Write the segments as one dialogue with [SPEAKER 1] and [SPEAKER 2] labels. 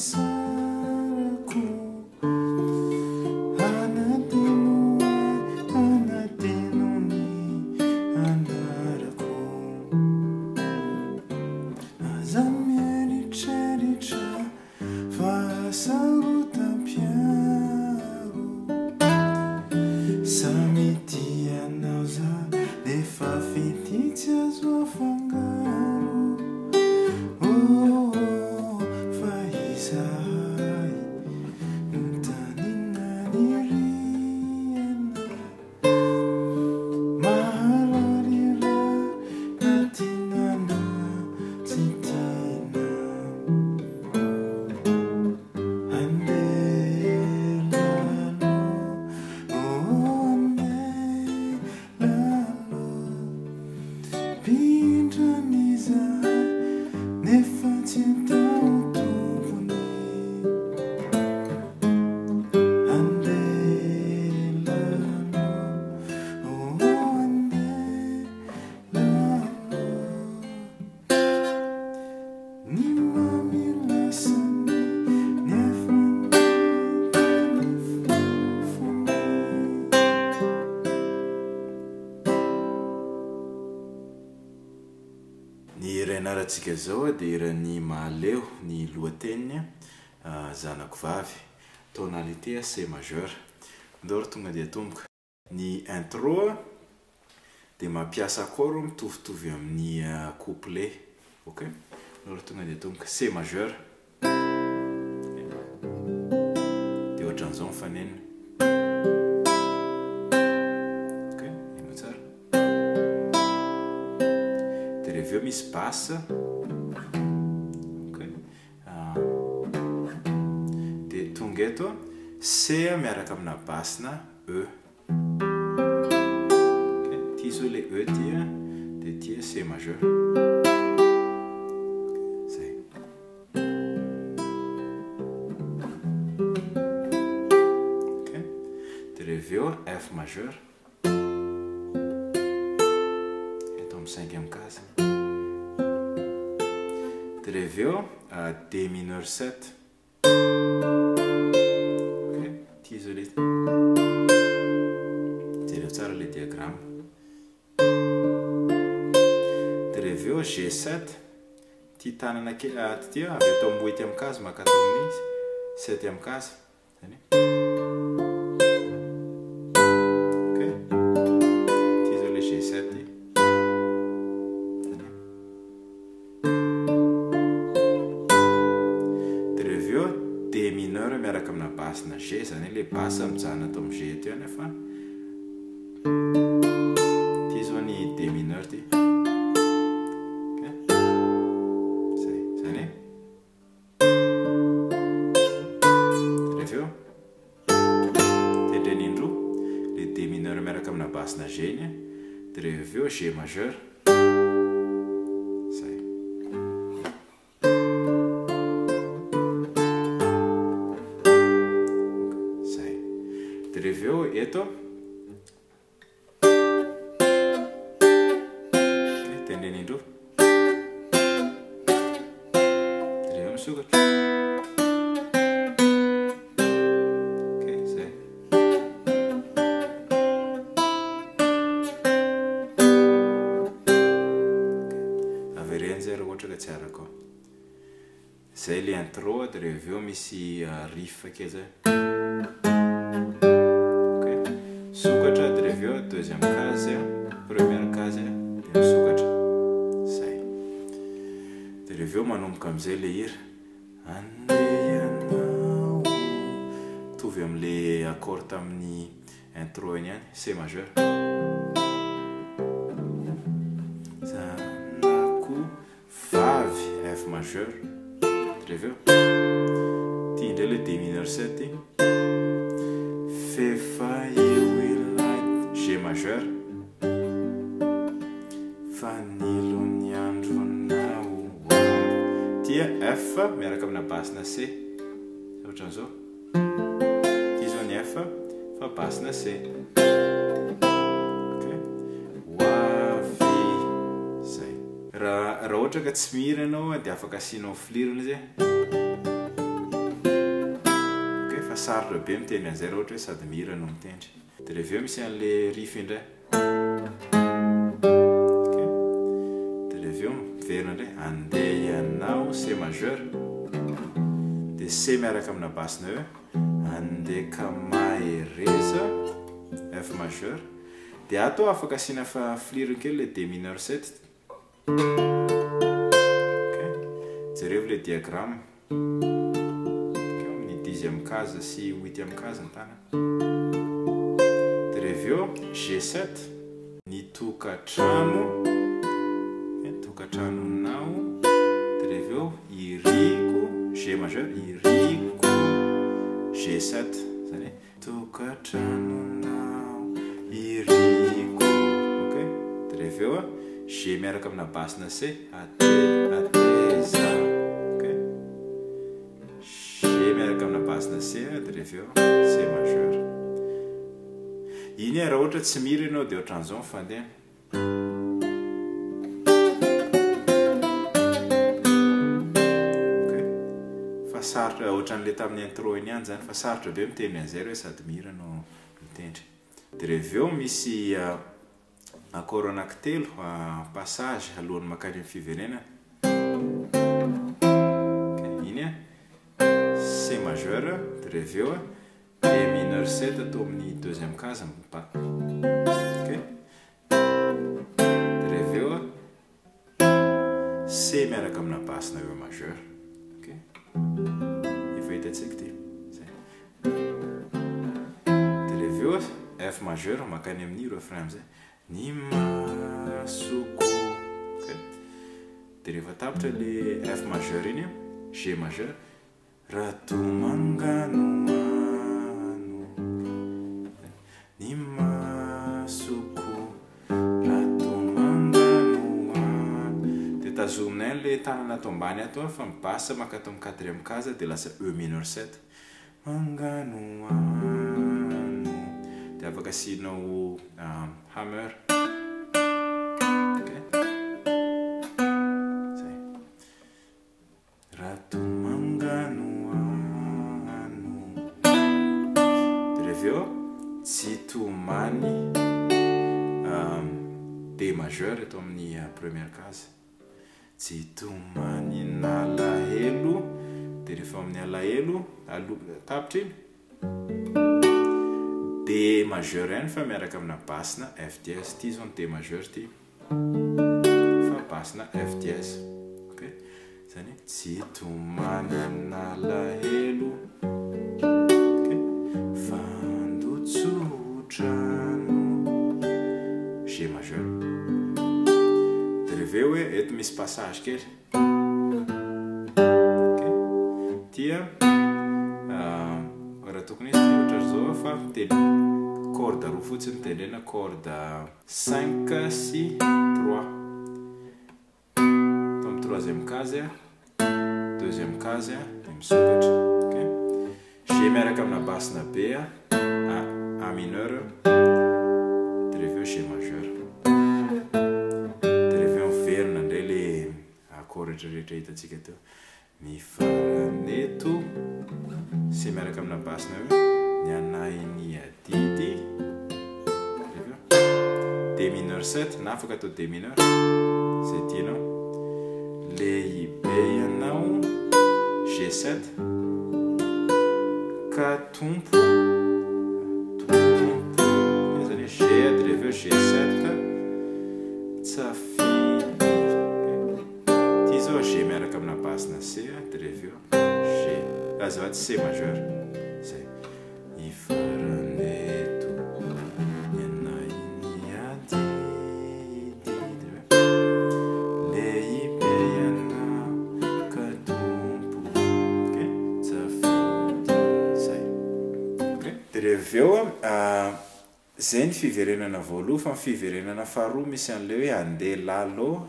[SPEAKER 1] hisarako. Hanadino ahy, hanadino ny anarako. Aza mieritreritra fa hasarotam-piaro. Samy tia anao za nefa fitia tsy azo afangaro. Oh oh fa izahay no tany naniriana. Maharary raha na tiana na tsy tiana. Andeha lalo, oh andeha lalo. Mpindrana izahay nefa tsy atao tompony. Andeha lalo, oh andeha lalo. Ny mamy lasany nefa ny fofony.
[SPEAKER 2] Ny hira ianarantsika izao dia hiran'i Mahaleo, ny lohateniny Zanako vavy, tonalité C majeur. Ndao ry tonga dia atomboka. Ny intro dia mampiasa accord mitovitovy amin'ny couplet. Ok? Ndao ry tonga dia atomboka. C majeur. Dia ohatran'izao ny fanenony. Ok? Henoy tsara. Dia rehefa eo misy basse. Ok? Dia tonga eto C miaraka amina basse-na E. Ok, ity izao ilay E ity a, dia ity C majeur. Ok, zay. Ok, dia rehefa eo F majeur. Eto amin'ny cinquième case. Dia rehefa eo D mineur 7. Ok, ity izao ilay Jereo tsara ilay diagramme. Dia rehefa eo G7. Ity tanana kely ato ity avy ato amin'ny huitième case mankato amin'ny septième case. Zany e. Ok. Ity zao le G7 ity. Zany e. Dia rehefa avy eo D mineur miaraka amina basse na G, zany hoe le basse mijanona ato amin'ny G eto ihany fa ity zao ny D mineur ity. Ok. Zay. Zany e. Rehefa eo, tendrena indroa ilay D mineur miaraka amina basse na G iny, dia rehefa avy eo G majeur. Zay. Zay. Dia rehefa eo eto Tendrena indroa. Dia rehefa misokatra. Ok, zay. Avereno zay raha ohatra ka tsy araka ao. Zay le intro de rehefa avy eo misy riff kely zay. Ok. Sokatra de rehefa avy eo deuxième case, première case de misokatra. Zay. De rehefa avy eo manomboka amizay le hira. Andeha ianao. Mitovy amle accord tamin'ny intro iny ihany, C majeur. Zanako Vavy, F majeur, dia avy eo ity indray ilay D mineur 7, F'efa eo ilay G majeur, Fanilo ny andronao Ity F miaraka amina basse-na C, ohatran'izao. Ity izao ny F fa basse-na C. Ok. Ho avy izay. Raha raha ohatra ka tsy mihira ianao dia afaka asianao filirana izy e. Fa sarotra be mitendry an'izay raha ohatra hoe sady mihira no mitendry. Dia rehefa avy eo misy an'le riff indray. Ok. Dia rehefa avy eo miverina indray andeha ianao C majeur. Dia C miaraka amina basse-na E. Andeha ka mahereza F majeur. Dia ato afaka asiana flirony kely le D mineur 7. Ok. Jerevo le diagramme. Ok, amin'ny dixième case sy huitième case ny tanana. Dia rehefa eo G7 ny tokantrano, ok, tokantranonao. Dia rehefa eo iriko G majeur, iriko G7. Izany hoe Tokantranonao iriko. Ok, dia rehefa eo G miaraka amina basse-na C, A T A T za. Ok, G miaraka amina basse-na C, dia rehefa eo C majeur. Iny raha ohatra tsy mihira ianao dia ohatran'izao ny fandehany. Ok. Fa sarotra ohatran'ilay tamin'ny intro iny ihany izany fa sarotra be miteny an'izay raha hoe sady mihira no mitendry. Dia rehefa avy eo misy accord anankitelo, passage alohan'ny mankany amin'ny fiverenana. Ok, iny C majeur, dia rehefa avy eo D mineur 7 atao amin'ny deuxième case ny ba. Ok. Dia rehefa eo C miaraka amina basse na E majeur. Ok. Efa hitantsika ity. Zay. Dia rehefa eo F majeur mankany amin'ny refrain amin'izay. Ny masoko. Ok. Dia rehefa tapitra le F majeur iny, G majeur. Ratomanga no ano ny masoko Ratomanga no ano. Dia tazominay an'ilay tanana ato ambany ato fa ny basse mankato amin'ny quatrième case dia lasa E mineur 7. Manga no ano. Dia afaka asianao hammer. Ok. Zay. Ratomanga no ano. Dia rehefa eo tsy tomany D majeur eto amin'ny première case. Tsy tomany n'alahelo. Dia rehefa amin'ny alahelo, aloha tapitra iny. D majeur ihany fa miaraka amina basse na F dièse. Ity izao ny D majeur ity. Fa basse na F dièse. Ok. Izany hoe tsy tomany an'alahelo. Ok. Fandotsotrano. G majeur. Dia rehefa eo hoe eto misy passage kely. Ok. Ity raha tokony izy ity ohatran'izao fa telo corde roa fotsiny tendrena corde 5 sy 3. Ato amin'ny troisième case, deuxième case dia misokatra. Ok. G miaraka amina basse na B, A, A mineur, dia rehefa eo G majeur. Dia rehefa eo miverina indray le accord rehetra rehetra hitantsika teo. Ny farany eto, C miaraka amina basse na E, ny anahy ny adidy, D mineur 7 na afaka atao D mineur, izay tianao. Lehibe ianao, G7, ka tompo, tompo, izany hoe G dia rehefa eo G7, tsafidy. Ity izao G miaraka amina basse na C dia rehefa eo G, azafady C majeur. Izay. Hifarana eto ny anay ny adidy. Lehibe ianao ka tompo. Ok, tsafidy izay. Ok. Dia rehefa avy eo Zay ny fiverenana voaloha fa ny fiverenana faharoa misy an'ilay hoe andeha lalô,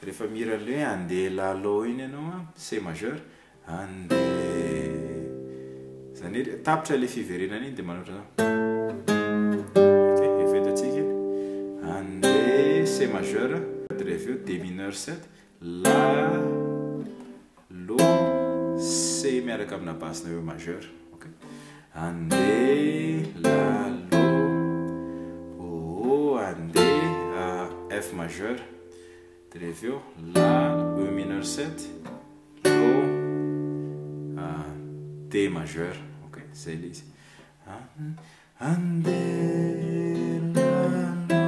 [SPEAKER 2] rehefa mihira an'ilay hoe andeha lalô iny ianao an, C majeur, andeha, zany hoe tapitra ilay fiverenana iny dia manao ohatran'izao, ok, efa hitantsika iny, andeha C majeur, dia rehefa eo D mineur 7, La, Lo, C miaraka amina basse-na E majeur, ok. Andeha la lo oh andeha F majeur dia rehefa eo la E mineur 7 lo D majeur ok zay ilay izy. Andeha la lo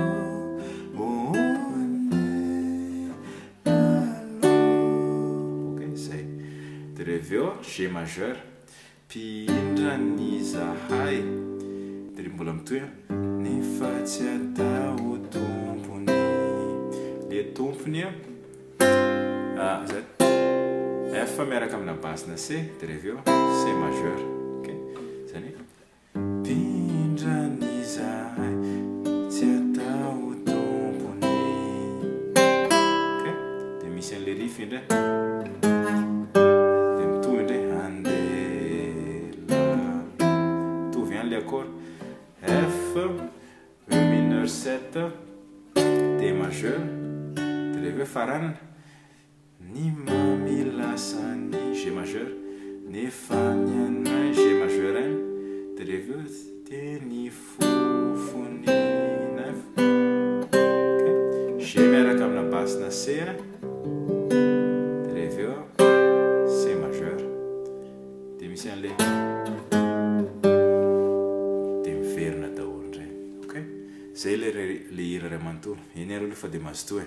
[SPEAKER 2] oh andeha la lo ok zay dia rehefa eo G majeur Mpindrana izahay. Dia mbola mitohy an. Nefa tsy atao tompony. Le tompony an. Ah, zay. F miaraka amina basse na C, dia rehefa eo C majeur. Ok. Zany hoe Mpindrana izahay tsy atao tompony. Ok. Dia misy an'le riff indray. Dia mitohy indray andeha la mitovy ihany le accord F E mineur 7 D majeur dia rehefa hoe faranana ny mamy lasa ny G majeur nefa ny anay G majeur ihany dia rehefa eo dia ny fofony F ok G miaraka amina basse na C Dia rehefa eo C majeur. Dia misy an'ilay dia miverina daholo indray. Ok? Zay ilay ilay hira iray manontolo. Eny ary aloha fa dia mazotoa e.